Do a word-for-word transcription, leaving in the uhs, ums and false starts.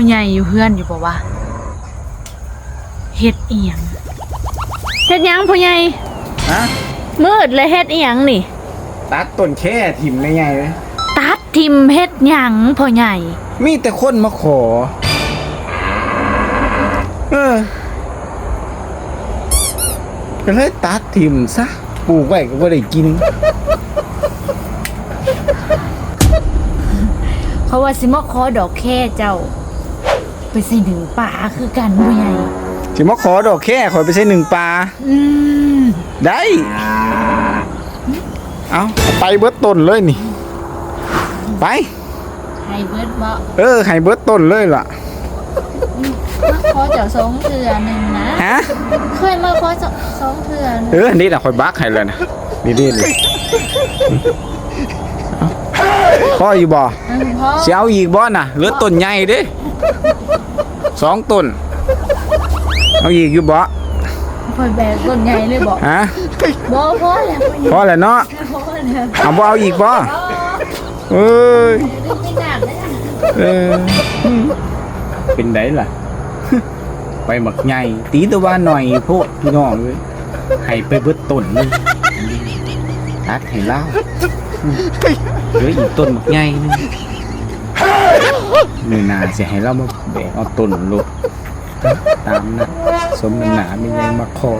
พ่อใหญ่อยู่เฮือนอยู่บ่วะ เฮ็ดอีหยัง เฮ็ดหยังพ่อใหญ่ ฮะ มืดเลย เฮ็ดอีหยังนี่ ตัดต้นแคถิ่มแม่ใหญ่เว้ย ตัดถิ่มเฮ็ดหยังพ่อใหญ่ มีแต่คนมาขอ เออ ก็เลยตัดถิ่มซะ ปลูกไว้ก็บ่ได้กิน เขาว่าสิมาขอดอกแคเจ้า ไปใส่หนึ่งปลาคือกันพ่อใหญ่ สิมาขอดอกแคข่อยไปใส่หนึ่งปลา อืม ได้ เอาไปเบิดต้นเลยนี่ ไป ให้เบิดบ่ เออ ให้เบิดต้นเลยล่ะ มาขอเจ้าสองเทื่อหนึ่งนะ ฮะ เคยมาขอสองเทื่อหนึ่ง เออ นี่น่ะข่อยบักให้แล้วนะ นี่ๆๆ พออยู่บ่ อืม พอ สิเอาอีกบ่น่ะ เหลือต้นใหญ่เด้ สองต้น เอาอีกอยู่บ่ ข่อยแบกต้นใหญ่เลยบ่ ฮะ บ่ พอแล้ว พอแล้วเนาะ พอแล้ว เอาบ่เอาอีกบ่ เอ้ย ไม่หนักเลยอะ เออ เป็นไดล่ะ ไปบักใหญ่ ตีแต่ว่าหน่อยโพดพี่น้องเอ้ย ให้ไปเบิดต้นเลย ตัดให้ลาว เหลืออีกต้นบักใหญ่หนึ่ง มื้อหน้าสิให้ลาวมาแบกเอาต้นโลด ตามนั้น สมน้ำหน้าแม่ใหญ่มาขอ